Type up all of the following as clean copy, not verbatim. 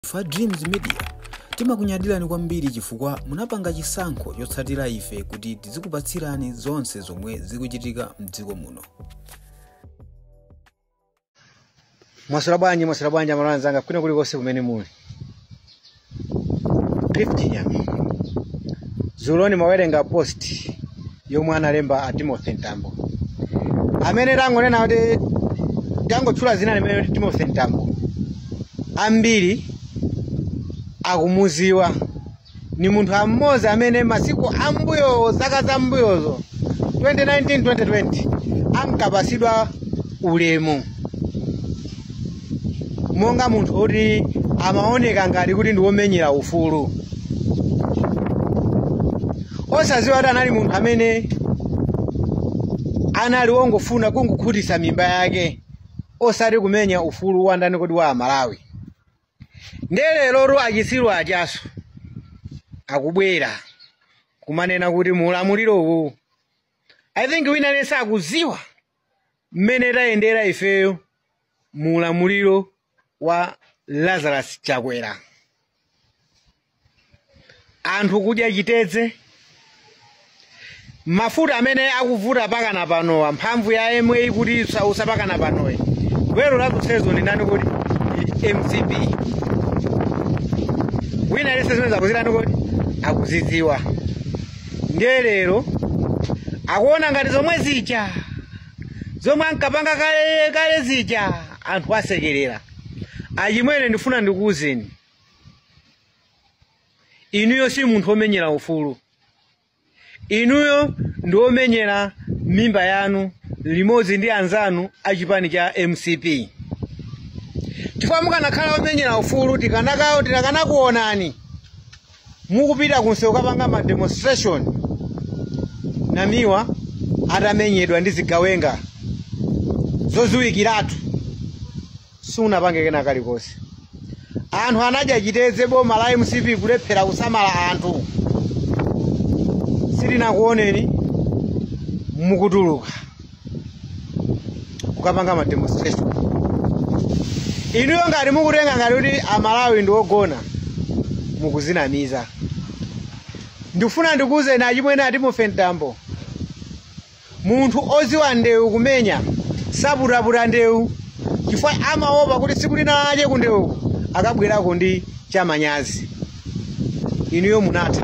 Ife Dreams Media timakunyadirani kwambiri chifukwa munapanga chisankho chotsatira ife kuti tizikupatsirani zonse zomwe zikuchitika mdziko muno. Mwaswera bwanji, mwaswera bwanji amalawi anzanga kwina kulikonse kumene muli. Gift Nyami. Dzulo ndimawerenga post yomwe analemba a Timothy Mtambo. Amene tangonena kuti tangotchula zina limene kuti Timothy Mtambo. Ambiri akumuziwa ni munthu amodzi amene masiku ambuyo zaka zambuyozo 2019 2020 ankapasidwa ulemu monga munthu oti amaoneka ngati kuti ndi womenyera ufulu, osaziwa kuti anali munthu amene anali wongofuna kungokhutitsa mimba yake, osati kumenya ufulu wa ndani kodi wa Amalawi. Ndiye lero achisiru ajaso akubwera kumanena kuti muulamuliro uwu, I think wina aliyense akuziwa mmene tayendera ifeyo muulamuliro wa Lazarus Chakwera. Anthu kudya chitedze, mafuta amene akuvuta pakana panowa, mphamvu ya MA kuti usapakana panowe, gwero la zonsezo ndi ndani kodi? MCP. Wina aliyense zimene zakuzirani kodi akuzidziwa. Ndiye lero akuona ngati zomwe zija zomwe ankapanga kale kale zija anthu asekerera. Achimwene, ndifuna ndikuwuzeni, inuyo si munthu womenyera ufulu, inuyo ndi womenyera mimba yanu limodzi ndi anzanu achipani cha MCP. Chifukwa mukanakhala omenyera ufulu tikanakuonani mukupita kunsewu kapanga ma demonstration, Namiwa atamenyedwa ndi zigawenga zoziwikiratu, sunapange kena kalikonse. Anthu anadya chitedze, boma la MCP kulephera kusamala anthu, sitinakuoneni mukutuluka kukapanga ma demonstration. Inuyo ngati mukutenga ngati kuti Amalawi ndi ogona, mukuzinamiza. Ndikufuna ndikuwuzeni achimwene a Timothy Mtambo, munthu oziwa ndewu kumenya saputaputa ndewu, chifukwa amaopa kuti tsiku lina lake ku ndewuko akabwerako ndi chamanyazi. Inuyo munatha,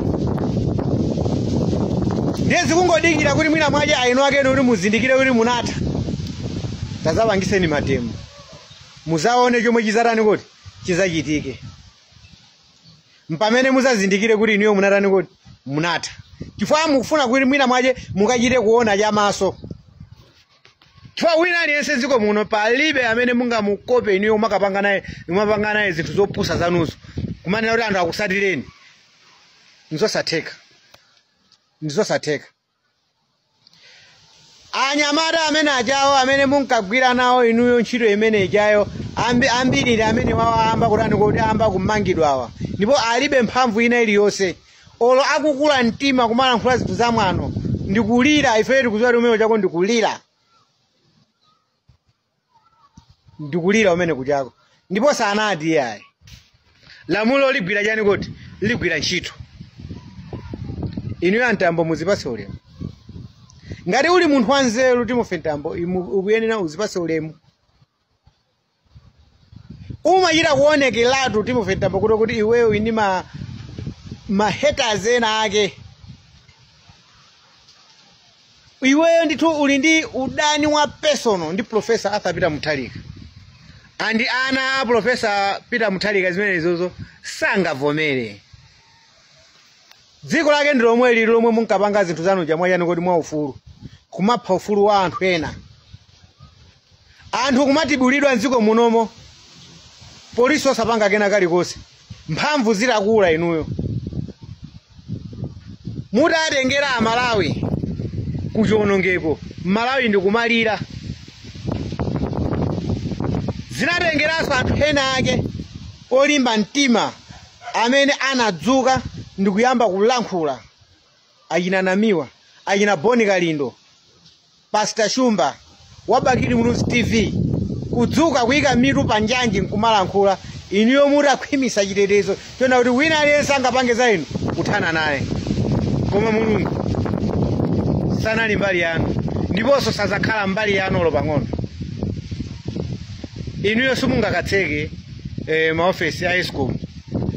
ndiye zikungodikira kuti mwina mwache ainu akene kuti muzindikire kuti munatha. Tazapangiseni mademo, muzaone chomwe chizatani kuti chizachitike, mpamene muzazindikire kuti inuyo munatani kuti munatha. Chifukwa mukufuna kuti mwina mwache mukachite kuona chamaso, chifukwa wina aliyense dziko muno palibe amene mungamukope inuyo mwakapanga naye, mwapanga naye zinthu zopusa zanuzo, kumanena kuti anthu akusatireni. Nzosatheka, ndizosatheka. Anyamata amene ajawo amene munkagwira nawo inuyo ntchito imene ijayo, ambiri amene wawo kutani kuti amba kumangidwawa, ndipo alibe mphamvu ina iliyonse. Olo akukula mtima kumalankhula zinthu zamwano ndikulira, ifeyo tikudziwa kuti umene chako ndikulira, ndikulira umene kuchako. Ndipo sanati iyayi, lamulo ligwira chani kuti ligwira ntchito. Inuyo Mtambo muzipase ulemu. Ngati uli munthu wanzeru Timothy Mtambo, ukuyenera uzipase ulemu. Umachita kuonekeratu Timothy Mtambo kuti iweyo indi ma haters ena ake, iweyo ndithu uli ndi udani wa personal ndi Professor Arthur Peter Mutharika andi ana a Professor Peter Mutharika. Zimene izozo sangavomere. Dziko lake ndi lomwe lili lomwe munkapanga zinthu zanu jamwachani kodi mwa ufulu, kumapha ufulu wa anthu ena, anthu kumatibulidwa mdziko munomo, polisi osapanga kena kalikonse, mphamvu zitakula inuyo mutatengera Amalawi kuchiwonongeko, Malawi ndikumalira. Zinatengeranso anthu ena ake olimba mtima amene anadzuka ndikuyamba kulankhula, achina Namiwa, achina Boni Kalindo, Pastor Shumba wa Bakili Muluzi TV, kudzuka kuyika mitu pa njanji nkumalankhula. Inuyo mutakhwimisa chitetezo chona kuti wina aliyense angapange za inu kuthana naye, koma Mulungu sanali mbali yanu ndiponso sazakhala mbali yanu olo pang'ono. Inuyo simungakatseke maofesi a ESCOM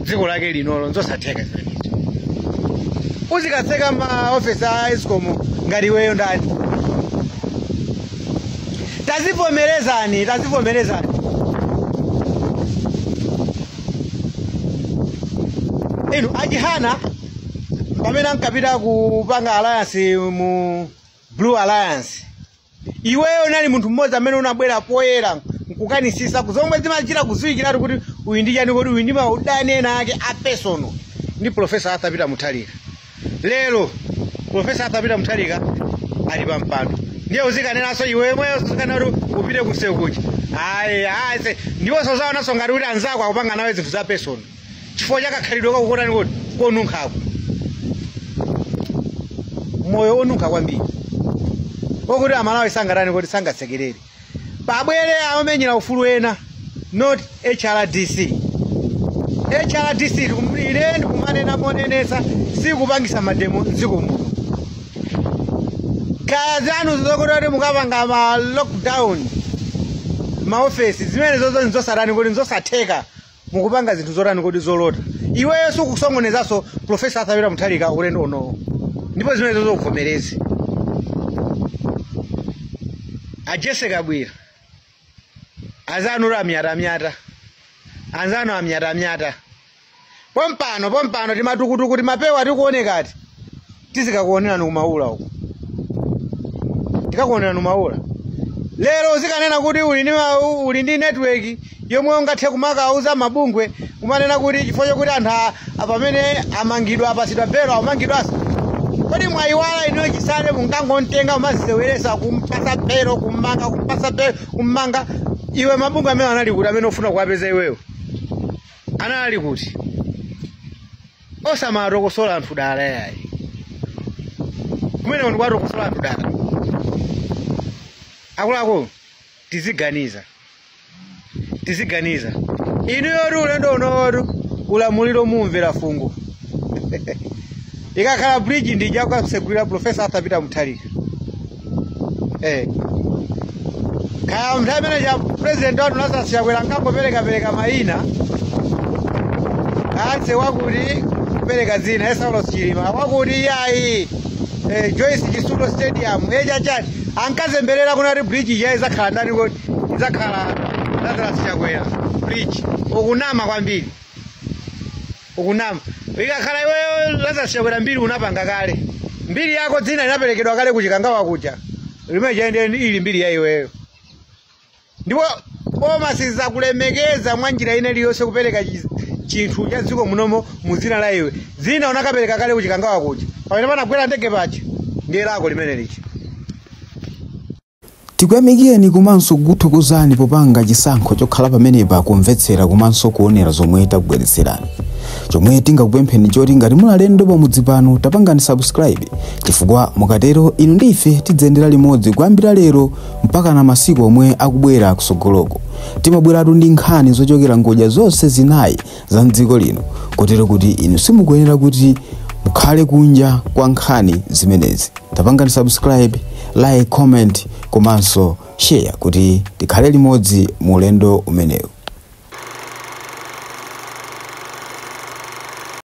dziko lake linolo, nzosatheka zimenezo. Uzikatseka maofesi a ESCOM ngati iweyo ndani? Tazivomerezani, tazivomerezani. Inu achihana pamene ankapita kupanga alliance mu Blue Alliance, iweyo unali munthu mmodzi amene unabwera poyera nkukanisisa zomwe zimachita kuziwikiratu kuti uyu ndi chani, kuti uyu ndi maudani ena ake a personal ndi Professor Arthur Peter Mutharika. Lero Professor Arthur Peter Mutharika ali pa mpando, ndiye uzikanenanso iwe mweyo uzikanena kuti upite kusewu kuja. Ayi ayi, ndiwonso zaonanso ngati kuti anzako akupanga nawe zinthu za personal chifukwa chakakhalidwe kakukotani kuti konunkhako moyo onunkha kwambiri okuti Amalawi sangatani kuti sangatsekerere. Pabwere amamenyera ufulu ena, not HRDC. HRDC ine ndikumanena monenesa sikupangisa mademo mdziko muno. Kaya zanu zokuti mukapanga ma lockdown maofesi, zimene zozo nzosatani kuti nzosatheka, mukupanga zinthu zotani kuti zolota. Iweyo sukusongonezaso Professor Arthur Peter Mutharika ulendo unowo, ndipo zimene zozo uvomereze. Ajese Kabwira azanu amyatamyata, anzanu amyatamyata pompano pompano, timatukutuku timapewa tikuonekati tizikakuonerani kumaula uku, tikakuonerani kumaula. Lero uzikanena kuti uli ndi network yomwe ungathe kumakauza mabungwe kumanena kuti chifukwa chokuti anthu pamene amangidwa apasidwa belo amangidwanso. Kodi mwayiwala inuyo chisale mungangontenga umaziseweresa kumpasa belo kummanga, kumpasa belo kummanga? Iwe mabungwe amene anali kuti amene ufuna kuwapeza iweyo anali kuti? Osamatokosola anthu dala yayi, kumene ndikuwatokosola anthu dala. Akuluakulu tiziganiza, tiziganiza. Inuyo ulendo unowotu ulamuliro mumvera fungo. Ikakhala bridge ndija kukasegulira Professor Arthur Peter Mutharika. Kaya nthawi imene cha president wathu Lazarus Chakwera nkangoperekapereka mayina anse wakuti kupereka dzina Saulos Chilima wakuti yayi Joyce Chisulo Stadium echachani ankazemberera kunati bridge ija izakhala ndani kuti izakhala Lazarus Chakwera bridge. Ukunama kwambiri, ukunama. Ikakhala iweyo Lazarus Chakwera mbiri unapanga kale, mbiri yako dzina linaperekedwa kale kuchikangawa kuja limene chaende ili mbiri ya iweyo. Ndipo boma sizakulemekeza mwa njira ine iliyonse kupereka chinthu cha dziko munomo mu dzina la iwe. Dzina unakapereka kale kuchikangawa kuja, pamene panagwera ndege paja ndiye lako limene lichi. Tikuyamikeni komanso kukuthokozani popanga chisankho chokhala pamenepa kumvetsera komanso kuonera zomwe takubweretserani. Chomwe tingakupempheni choti ngati muli alendo pamudzi pano tapangani subscribe, chifukwa mukatero inu ndi ife tidzayendera limodzi kuyambira lero mpaka na masiku omwe akubwera kusogoloko. Timabweratu ndi nkhani zochokera ngodya zonse zinayi za mdziko lino, kotero kuti inu simukuyenera kuti mukhale kunja kwa nkhani zimenezi. Tapangani subscribe, like, comment komanso share kuti tikhale limodzi mu ulendo umenewu.